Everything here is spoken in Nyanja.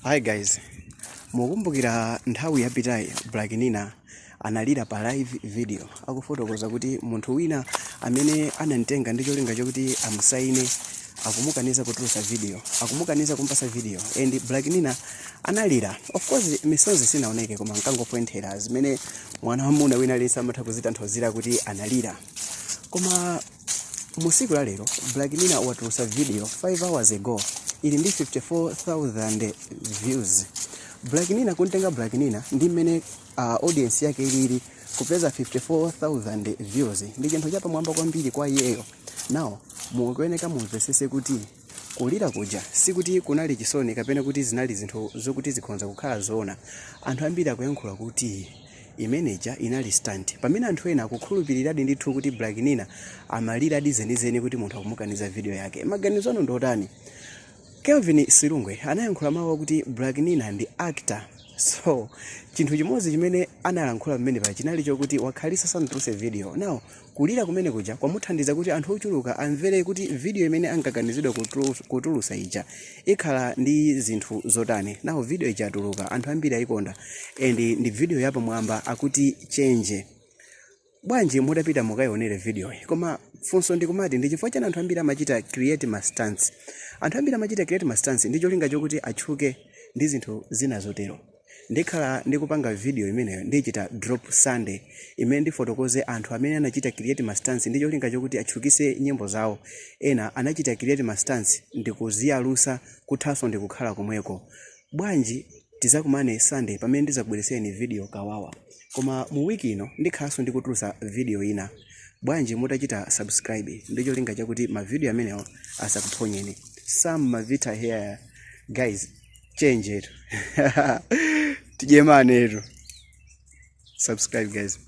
Hi guys, mukumbukira nthawi yapitayi Black Nina analira pa live video akufotokoza kuti munthu wina amene anamtenga ndi cholinga chokuti amusaine akumukaniza kutulusa video, akumukaniza kumpasa video, and Black Nina analira. Of course misozi sinaoneke, koma nkangopwenthera zimene mwana wamuna wina aliyense amatha kuzitanthauzira kuti analira. Koma musiku la lero Black Nina watulusa video 5 hours ago, ili ndi 54,000 views. Black Nina, kuntenga Black Nina ndi mmene audience yake ilili, kupeza 54,000 views ndi chinthu chapamwamba kwambiri kwa iyeyo. Now mukuyeneka mumvesese kuti kulira kuja sikuti kunali chisoni kapena kuti zinali zinthu zokuti zikhonza kukhala zoona. Anthu ambiri akuyankhula kuti imeneja inali stunt, pamene anthu ena akukhulupiriradi ndithu kuti Black Nina amaliradi zenizeni kuti munthu akumukaniza video yake. Maganizo anu ndotani? Kelvin Silungwe anayankhula mawu akuti Black Nina ndi actor. So chinthu chimodzi chimene analankhula pamene pa chinali chokuti wakhalisa sanatuluse video. Now kulira kumene kuja kwamuthandiza kuti anthu ochuluka amvere kuti video imene ankaganizidwa kutulusa ija ikhala ndi zinthu zotani. Now video ija atuluka, anthu ambiri ayikonda and ndi video yapamwamba, akuti change. Bwanji mutapita mukayionere video iyi? Koma funso ndikumati, ndi chifukwa chani anthu ambiri amachita create ma stunts? Anthu ambiri amachita create ma stunts ndi cholinga chokuti atchuke ndi zinthu zina zotero. Ndikhala ndikupanga video imeneyo, ndichita drop Sunday imene ndifotokoze anthu amene anachita create ma stunts ndi cholinga chokuti atchukise nyimbo zawo. Ena anachita create ma stunts ndikuziyalusa, kuthanso ndikukhala komweko. Bwanji tizakumane Sunday pamene ndizakubweretsereni video kawawa? Koma mu wiki ino ndikhalanso ndikutulusa video ina. Bwanji mutachita subscribe ndi cholinga chakuti ma video amenewo asakuphonyeni? Sam Mavita here, guys. Change it, tijemanetu. Subscribe, guys.